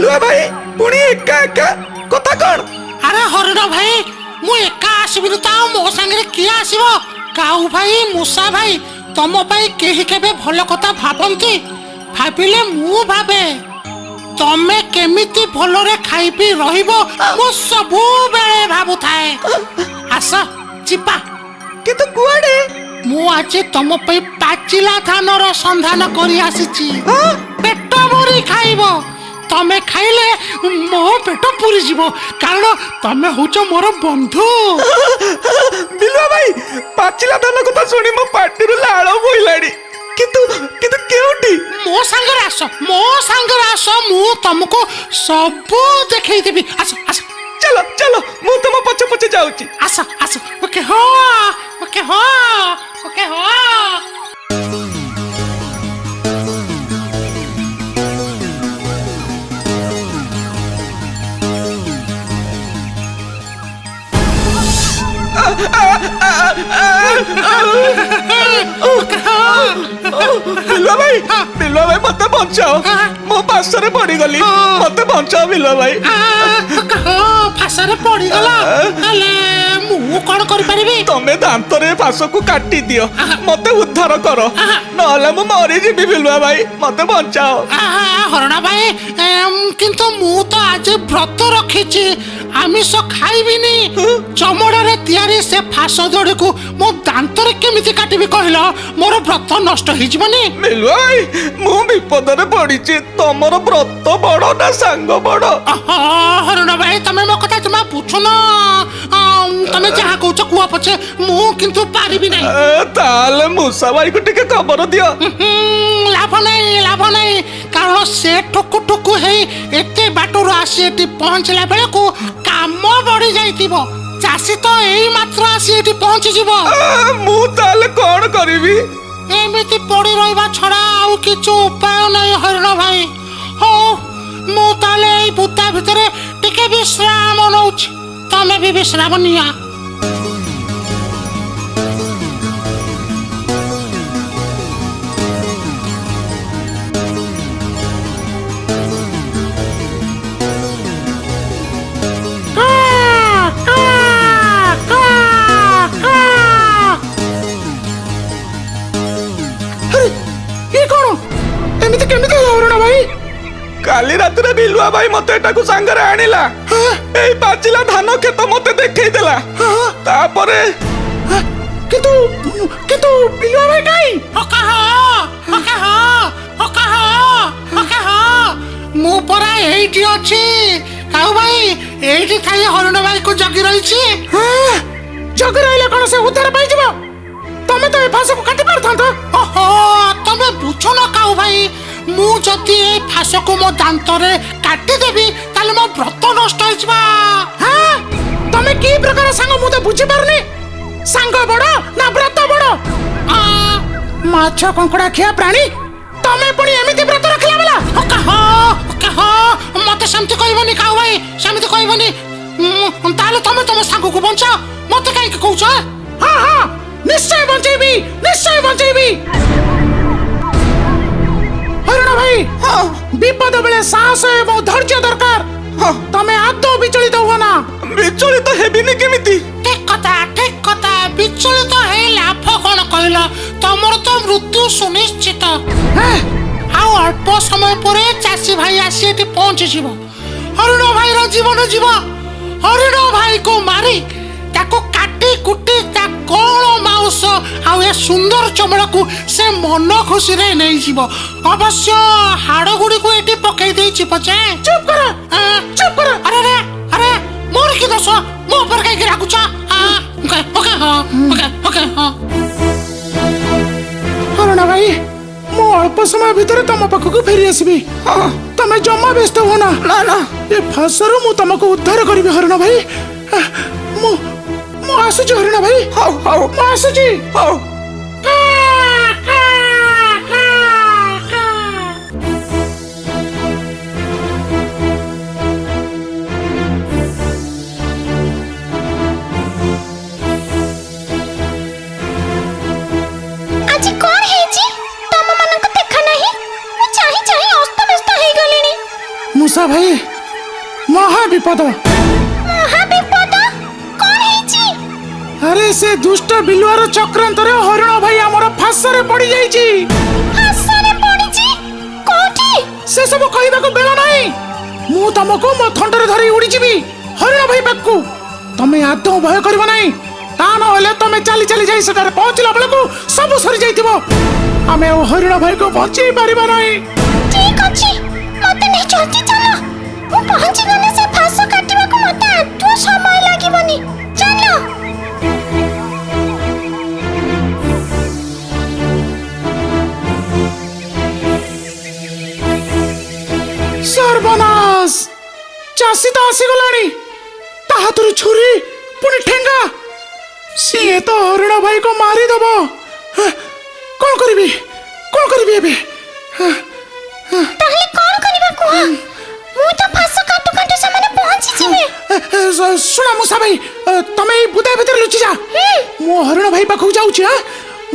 ବିଲୁଆ ଭାଇ ପୁଣି ଏକା ଏକା, କଥା କଣ? ଆରେ ହରିଣ ଭାଇ, ମୁଁ ଏକା ଆସିବିନି ତ ଆଉ ମୋ ସାଙ୍ଗରେ କିଏ ଆସିବ? କାଉ ଭାଇ, ମୂଷା ଭାଇ, ତମ ପାଇଁ କେହି କେବେ ଭଲ କଥା ଭାବନ୍ତି? ଭାବିଲେ ମୁଁ ଭାବେ। ତମେ କେମିତି ଭଲରେ ଖାଇ ପିଇ ରହିବ ମୁଁ ସବୁବେଳେ ଭାବୁଥାଏ। ଆସ ଯିବା। କିନ୍ତୁ କୁଆଡେ? ମୁଁ ଆଜି ତମ ପାଇଁ ପାଚିଲା ଧାନର ସନ୍ଧାନ କରି ଆସିଛି। ପେଟ ଭରି ଖାଇବ। ତମେ ଖାଇଲେ ମୋ ପେଟ ପୁରିଯିବ, କାରଣ ତମେ ହଉଛ ମୋର ବନ୍ଧୁ। ବିଲୁଆ ଭାଇ, ପାଚିଲା ଧାନ କଥା ଶୁଣି ମୋ ପାଟିରୁ ଲାଳ ବୋହିଲାଣି। କିନ୍ତୁ କିନ୍ତୁ କେଉଁଠି? ମୋ ସାଙ୍ଗରେ ଆସ, ମୋ ସାଙ୍ଗରେ ଆସ, ମୁଁ ତମକୁ ସବୁ ଦେଖେଇଦେବି। ଆସ ଆସ। ଚାଲ ଚାଲ, ମୁଁ ତମ ପଛେ ପଛେ ଯାଉଛି। ଆସ ଆସ। ଓକେ ହଁ, ଓକେ ହଁ, ଓକେ ହଁ। ବିଲୁଆ ଭାଇ, ବିଲୁଆ ଭାଇ, ମତେ ବଞ୍ଚାଅ, ମୁଁ ପାଶରେ ପଡିଗଲି, ମତେ ବଞ୍ଚାଅ ବିଲୁଆ ଭାଇ। ଫାଶରେ ପଡିଗଲ, ହେଲେ ମୁଁ କଣ କରିପାରିବି? ତମେ ଦାନ୍ତରେ ଫାଶକୁ କାଟି ଦିଅ, ମତେ ଉଦ୍ଧାର କର, ନହେଲେ ମୁଁ ମରିଯିବି। ବିଲୁଆ ଭାଇ, ମତେ ବଞ୍ଚାଅ। ହରଣା ଭାଇ, କିନ୍ତୁ ମୁଁ ତ ଆଜି ବ୍ରତ ରଖିଛି, ଆମିଷ ଖାଇବିନି। ଚମଡ଼ାରେ ତିଆରି ସେ ଫାଶ ଦଡ଼ିକୁ ମୋ ଦାନ୍ତରେ କେମିତି କାଟିବି କହିଲ? ମୋର ବ୍ରତ ନଷ୍ଟ ହେଇଯିବନି? ବିଲୁଆ ଭାଇ, ମୁଁ ବିପଦରେ ପଡିଛି। ତମର ବ୍ରତ ବଡ ନା ସାଙ୍ଗ ବଡ? ହରିଣ ଭାଇ, ତମେ ମୋ କଥା ଜମା ବୁଝୁନ। ତମେ ଯାହା କହୁଛ କୁହ ପଛେ, ମୁଁ କିନ୍ତୁ ପାରିବି ନାହିଁ। ତାହେଲେ ମୂଷା ଭାଇକୁ ଟିକେ ଖବର ଦିଅ। ଲାଭ ନାହିଁ, ଲାଭ ନାହିଁ, କାରଣ ସେ ଠୁକୁ ଠୁକୁ ହେଇ ଏତେ ବାଟରୁ ଆସି ଏଠି ପହଞ୍ଚିଲା ବେଳକୁ କାମ ବଢି ଯାଇଥିବ। ଚାଷୀ ତ ଏଇ ମାତ୍ର ଆସି ଏଠି ପହଞ୍ଚିଯିବ। ମୁଁ ତାହେଲେ କଣ କରିବି? ଏମିତି ପଡି ରହିବା ଛଡା ଆଉ କିଛି ଉପାୟ ନାହିଁ ହରିଣ ଭାଇ। ହଉ, ମୁଁ ତାହେଲେ ଏଇ ବୁଦା ଭିତରେ ଟିକେ ବିଶ୍ରାମ ନଉଛି, ତମେ ବି ବିଶ୍ରାମ ନିଅ। ଏମିତି କେମିତି ହେଲା ହରିଣ ଭାଇ? କାଲି ରାତିରେ ବିଲୁଆ ଭାଇ ମତେ ଏଟାକୁ ସାଙ୍ଗରେ ଆଣିଲା, ଏଇ ପାଚିଲା ଧାନ କ୍ଷେତ ମତେ ଦେଖେଇ ଦେଲା, ତାପରେ କିନ୍ତୁ କିନ୍ତୁ ବିଲୁଆ ଭାଇ କାଇଁ? ମୁଁ ପରା ଏଇଠି ଅଛି କାଉ ଭାଇ, ଏଇଠି ଥାଇ ହରିଣ ଭାଇକୁ ଜଗି ରହିଛି। ଜଗି ରହିଲେ କଣ ସେ ଉଦ୍ଧାର ପାଇଯିବ? ତମେ ତ ଏ ଫାଶକୁ କାଟି ପାରିଥାନ୍ତ। ଓହୋ, ତମେ ବୁଝୁନ କାଉ ଭାଇ, ମୁଁ ଯଦି ଏ ଫାଶକୁ ମୋ ଦାନ୍ତରେ କାଟିଦେବି ତାହେଲେ ମୋ ବ୍ରତ ନଷ୍ଟ ହେଇଯିବ। ତମେ କି ପ୍ରକାର ସାଙ୍ଗ ମୁଁ ତ ବୁଝିପାରୁନି। ସାଙ୍ଗ ବଡ ନା ବ୍ରତ ବଡ? ମାଛ କଙ୍କଡା ଖିଆ ପ୍ରାଣୀ, ତମେ ପୁଣି ଏମିତି ବ୍ରତ ରଖିଲା ବେଲା? ମତେ ସେମିତି କହିବନି କାଉ ଭାଇ, ସେମିତି କହିବନି। ତାହେଲେ ତମେ ତମ ସାଙ୍ଗକୁ ବଞ୍ଚାଅ, ମତେ କାହିଁକି କହୁଛ? ହଁ ହଁ, ନିଶ୍ଚୟ ବଞ୍ଚେଇବି, ନିଶ୍ଚୟ ବଞ୍ଚେଇବି। ହରିଣ ଭାଇ, ବିପଦ ବେଳେ ସାହସ ଏବଂ ଧୈର୍ଯ୍ୟ ଦରକାର। ତମେ ଆଦୌ ବିଚଳିତ ହୁଅ ନା। ବିଚଳିତ ହେବିନି କେମିତି? ଠିକ କଥା, ଠିକ କଥା। ବିଚଳିତ ହେଇ ଲାଭ କଣ କହିଲ? ତମର ତ ମୃତ୍ୟୁ ସୁନିଶ୍ଚିତ। ଆଉ ଅଳ୍ପ ସମୟ ପରେ ଚାଷୀ ଭାଇ ଆସି ଏଠି ପହଞ୍ଚିଯିବ, ହରିଣ ଭାଇର ଜୀବନ ଯିବ। ହରିଣ ଭାଇକୁ ମାରି ତାକୁ କାଟି କୁଟି ତା କଣ ମାଉସ ଆଉ ଏ ସୁନ୍ଦର ଚମଡ଼ାକୁ ସେ ମନ ଖୁସିରେ ନେଇଯିବ। ଅବଶ୍ୟ ହାଡ଼ ଗୁଡ଼ିକୁ ଏଠି ପକେଇ ଦେଇଛି ପଛେ। ଚୁପ କର, ଚୁପ କର। ଆରେ ଆରେ ଆରେ, ମୋର କି ଦୋଷ? ମୋ ଉପରେ କାହିଁକି ରାଗୁଛ? ଓକେ ହଁ, ଓକେ ଓକେ ହଁ। ହରିଣ ଭାଇ, ମୁଁ ଅଳ୍ପ ସମୟ ଭିତରେ ତମ ପାଖକୁ ଫେରି ଆସିବି, ତମେ ଜମା ବ୍ୟସ୍ତ ହୁଅ ନା। ନା ନା, ଏ ଫାଶରୁ ମୁଁ ତମକୁ ଉଦ୍ଧାର କରିବି ହରିଣ ଭାଇ। ମୁଁ ଆସୁଛି ହରିଣ ଭାଇ। ହଉ ହଉ, ମୁଁ ଆସୁଛି। ହଉ। ଆଜି କଣ ହେଇଛି ତମ ମାନଙ୍କ ଦେଖା ନାହିଁ? ମୁଁ ଚାହିଁ ଚାହିଁ ଅସ୍ତବ୍ୟସ୍ତ ହେଇଗଲିଣି। ମୂଷା ଭାଇ, ମହା ବିପଦ। ମହା ବିପଦ? କଣ ହେଇଛି? ଆରେ, ସେ ଦୁଷ୍ଟ ବିଲୁଆର ଚକ୍ରାନ୍ତରେ ହରିଣ ଭାଇ ଆମର ଫାଶରେ ପଡି ଯାଇଛି। ଫାଶରେ ପଡିଛି? କୋଉଠି? ସେ ସବୁ କହିବାକୁ ବେଳ ନାହିଁ। ମୁଁ ତମକୁ ମୋ ଥଣ୍ଟରେ ଧରି ଉଡ଼ିଯିବି ହରିଣ ଭାଇ ପାଖକୁ। ତମେ ଆଦୌ ଭୟ କରିବ ନାହିଁ। ତା ନହେଲେ ତମେ ଚାଲି ଚାଲି ଯାଇ ସେଠାରେ ପହଞ୍ଚିଲା ବେଳକୁ ସବୁ ସରି ଯାଇଥିବ। ଆମେ ଆଉ ହରିଣ ଭାଇକୁ ବଞ୍ଚେଇ ପାରିବା ନାହିଁ। ଠିକ ଅଛି, ମତେ ନେଇ ଜଲ୍ଦି ଚାଲ। ମୁଁ ପହଞ୍ଚି ଗଲେ ସେ ଫାଶ କାଟିବାକୁ ମତେ ଆଦୌ ସମୟ ଲାଗିବନି। ଚାଲ। ସର୍ବନାଶ! ଚାଷୀ ତ ଆସିଗଲାଣି, ତା ହାତରୁ ଛୁରୀ, ପୁଣି ଠେଙ୍ଗା। ସିଏ ତ ହରିଣ ଭାଇକୁ ମାରିଦବ। କଣ କରିବି, କଣ କରିବି ଏବେ? ତାହେଲେ କଣ କରିବା କୁହ? ମୁଁ ତ ଫାଶ କାଟୁ କାଟୁ ସେମାନେ ପହଞ୍ଚିଯିବେ। ଶୁଣ ମୂଷା ଭାଇ, ତମେ ଏଇ ବୁଦା ଭିତରେ ଲୁଚି ଯା। ମୁଁ ହରିଣ ଭାଇ ପାଖକୁ ଯାଉଛି। ହଁ,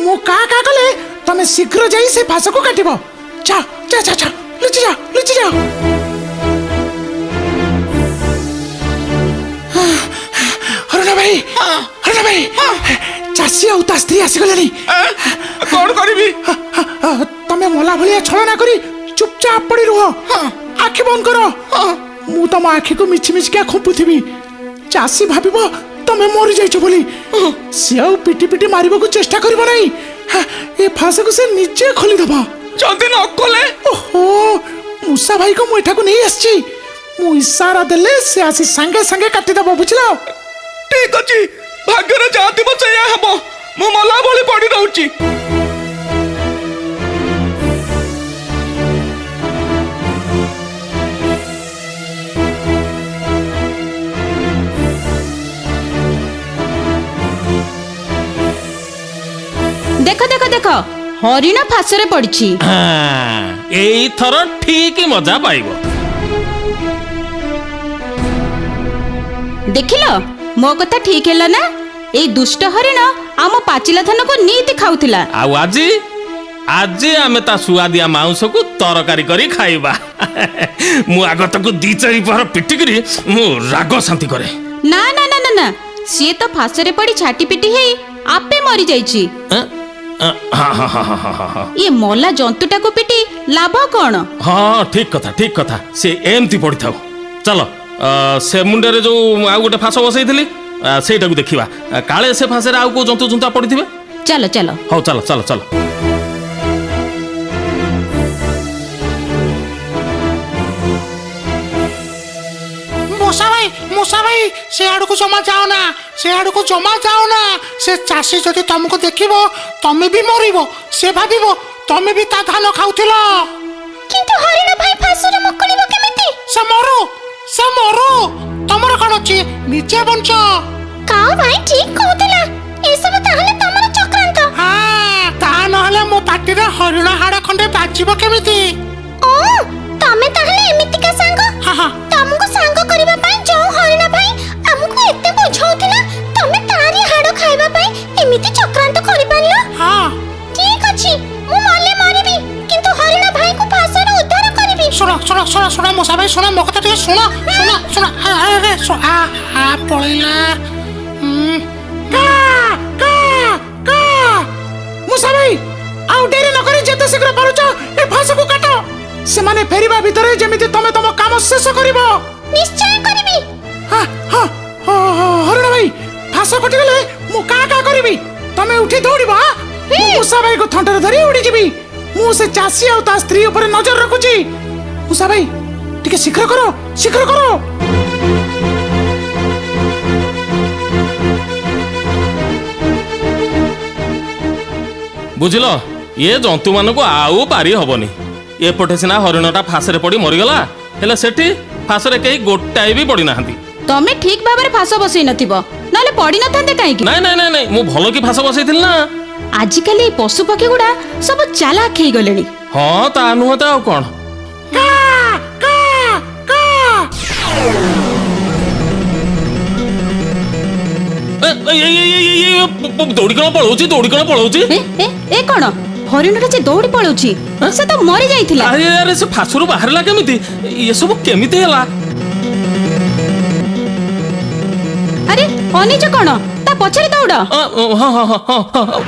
ମୁଁ କା କା କଲେ ତମେ ଶୀଘ୍ର ଯାଇ ସେ ଫାଶକୁ କାଟିବ। ଯା ଯା ଯା ଯା, ଲୁଚି ଯା, ଲୁଚି ଯା। ହରିଣ ଭାଇ, ହରିଣ ଭାଇ, ଚାଷୀ ଆଉ ତା ସ୍ତ୍ରୀ ଆସିଗଲେଣି। କଣ କରିବି? ତମେ ମଲା ଭଳିଆ ଛଳନା କରି ଚୁପଚାପ ପଡି ରୁହ, ଆଖି ବନ୍ଦ କର। ମୁଁ ତମ ଆଖିକୁ ମିଛି ମିଛିକା ଖୁମ୍ପୁଥିବି। ଚାଷୀ ଭାବିବ ତମେ ମରିଯାଇଛ ବୋଲି। ସିଏ ଆଉ ପିଟି ପିଟି ମାରିବାକୁ ଚେଷ୍ଟା କରିବ ନାହିଁ। ଏ ଫାଶକୁ ସେ ନିଜେ ଖୋଲିଦବ। ଯଦି ନ କଲେ? ଓହୋ, ମୂଷା ଭାଇକୁ ମୁଁ ଏଠାକୁ ନେଇ ଆସିଛି। ମୁଁ ଇସାରା ଦେଲେ ସେ ଆସି ସାଙ୍ଗେ ସାଙ୍ଗେ କାଟିଦବ, ବୁଝିଲ? ଠିକ ଅଛି, ଭାଗ୍ୟରେ ଯାହା ଥିବ ସେଇଆ ହବ। ମୁଁ ମଲା ଭଳି ପଡି ରହୁଛି। ଦେଖ ଦେଖ ଦେଖ, ହରିଣ ଫାଶରେ ପଡିଛି। ଏଇଥର ଠିକ ମଜା ପାଇବ। ଦେଖିଲ, ମୋ କଥା ଠିକ ହେଲା ନା? ଏଇ ଦୁଷ୍ଟ ହରିଣ ଆମ ପାଚିଲା ଧାନକୁ ନିତି ଖାଉଥିଲା। ଆଉ ଆଜି ଆଜି ଆମେ ତା ସୁଆଦିଆ ମାଉଁସକୁ ତରକାରୀ କରି ଖାଇବା। ମୁଁ ଆଗ ତାକୁ ଦି ଚାରି ପହର ପିଟିକିରି ମୁଁ ରାଗ ଶାନ୍ତି କରେ। ନା ନା ନା ନା ନା, ସିଏ ତ ଫାଶରେ ପଡି ଛାଟି ପିଟି ହେଇ ଆପେ ମରିଯାଇଛି। ଆଁ? ଆଁ, ହଁ ହଁ ହଁ ହଁ ହଁ ହଁ। ଇଏ ମଲା ଜନ୍ତୁଟାକୁ ପିଟି ଲାଭ କଣ? ହଁ, ଠିକ କଥା, ଠିକ କଥା। ସେ ଏମିତି ପଡ଼ିଥାଉ। ଚାଲ, ସେ ମୁଣ୍ଡରେ ଯୋଉ ଆଉ ଗୋଟେ ଫାଶ ବସେଇଥିଲି, ସେଇଟାକୁ ଦେଖିବା। କାଳେ ସେ ଫାଶରେ ଆଉ କୋଉ ଜନ୍ତୁ ଜୁନ୍ତା ପଡ଼ିଥିବେ। ଚାଲ ଚାଲ। ହଉ, ଚାଲ ଚାଲ ଚାଲ। ମୂଷା ଭାଇ, ମୂଷା ଭାଇ, ସେ ଆଡକୁ ଜମା ଯାଅ ନା, ସେ ଆଡକୁ ଜମା ଯାଅ ନା। ସେ ଚାଷୀ ଯଦି ତମକୁ ଦେଖିବ, ତମେ ବି ମରିବ। ସେ ଭାବିବ ତମେ ବି ତା ଧାନ ଖାଉଥିଲ। କିନ୍ତୁ ହରିଣ ଭାଇ ଫାଶରୁ ମୁକୁଳିବ କେମିତି? ସେ ମରୁ, ସେ ମରୁ, ତମର କଣ ଅଛି? ନିଜେ ବଞ୍ଚ। କାଉ ଭାଇ ଠିକ କହୁଥିଲା, ଏସବୁ ତାହେଲେ ତମର ଚକ୍ରାନ୍ତ। ହଁ, ତା ନହେଲେ ମୋ ପାଟିରେ ହରିଣ ହାଡ ଖଣ୍ଡେ ବାଜିବ କେମିତି? ଓ, ତମେ ତାହେଲେ ଏମିତିକା ସାଙ୍ଗ? ହଁ ହଁ। ତମକୁ ସାଙ୍ଗ କରିବା ପାଇଁ ଯୋଉ ହରିଣ ଭାଇ ଆମକୁ ଏତେ ବୁଝାଉଥିଲା, ତମେ ତାରି ହାଡ ଖାଇବା ପାଇଁ ଏମିତି ଚକ୍ରାନ୍ତ କରିପାରିଲ? ହଁ। ଠିକ ଅଛି, ମୁଁ ମଲେ ମରିବି, କିନ୍ତୁ ହରିଣ ଭାଇକୁ ଫାଶରୁ ଉଦ୍ଧାର କରିବି। ଶୁଣ ଶୁଣ ଶୁଣ ଶୁଣ ମୂଷା ଭାଇ, ଶୁଣ, ମୋ କଥା ଟିକେ ଶୁଣ, ଶୁଣ ଶୁଣ। ଆରେ, ଆ ଆ ପଳେଇଲା। କା କା କା। ମୂଷା ଭାଇ, ଆଉ ଡେରି ନ କରି ଯେତେ ଶୀଘ୍ର ପାରୁଛ ଏ ଫାଶକୁ କାଟ। ସେମାନେ ଫେରିବା ଭିତରେ ଯେମିତି ତମେ ତମ କାମ ଶେଷ କରିବ। ନିଶ୍ଚୟ କରିବି। ହଁ ହଁ ହଁ, ହରିଣ ଭାଇ, ଫାଶ କଟିଗଲେ ମୁଁ କା କା କରିବି, ତମେ ଉଠି ଦୌଡ଼ିବ। ମୁଁ ମୂଷା ଭାଇକୁ ଥଣ୍ଟରେ ଧରି ଉଡ଼ିଯିବି। ମୁଁ ସେ ଚାଷୀ ଆଉ ତା ସ୍ତ୍ରୀ ଉପରେ ନଜର ରଖୁଛି। ମୂଷା ଭାଇ, ଟିକେ ଶୀଘ୍ର କର, ଶୀଘ୍ର କର। ବୁଝିଲ, ଏ ଜନ୍ତୁମାନଙ୍କୁ ଆଉ ପାରି ହବନି। ଏପଟେ ସିନା ହରିଣଟା ଫାଶରେ ପଡି ମରିଗଲା, ହେଲେ ସେଠି ଫାଶରେ କେହି ଗୋଟାଏ ବି ପଡିନାହାନ୍ତି। ତମେ ଠିକ ଭାବରେ ଫାଶ ବସେଇ ନଥିବ, ନହେଲେ ପଡି ନଥାନ୍ତେ କାହିଁକି? ନାଇଁ ନାଇଁ ନାଇଁ ନାଇଁ, ମୁଁ ଭଲ କି ଫାଶ ବସେଇଥିଲି ନା। ଆଜିକାଲି ଏଇ ପଶୁ ପକ୍ଷୀ ଗୁଡା ସବୁ ଚାଲାକ ହେଇଗଲେଣି। ହଁ, ତା ନୁହଁ ତ ଆଉ କଣ? କା କା କା। ଏ, ଏ, ଏ, ଏ, ଏ, ଏ, ଏ, ଦୌଡ଼ି କଣ ପଳଉଛି, ଦୌଡ଼ି କଣ ପଳଉଛି? ଏ ଏ ଏ କଣ, ହରିଣଟା ଯେ ଦୌଡ଼ି ପଳଉଛି, ସେ ତ ମରି ଯାଇଥିଲା। ଆରେ ଆରେ, ସେ ଫାଶରୁ ବାହାରିଲା କେମିତି? ଏସବୁ କେମିତି ହେଲା? ଅନେଇଛ କଣ? ତା ପଛରେ ଦୌଡ଼। ହଁ ହଁ ହଁ ହଁ ହଁ।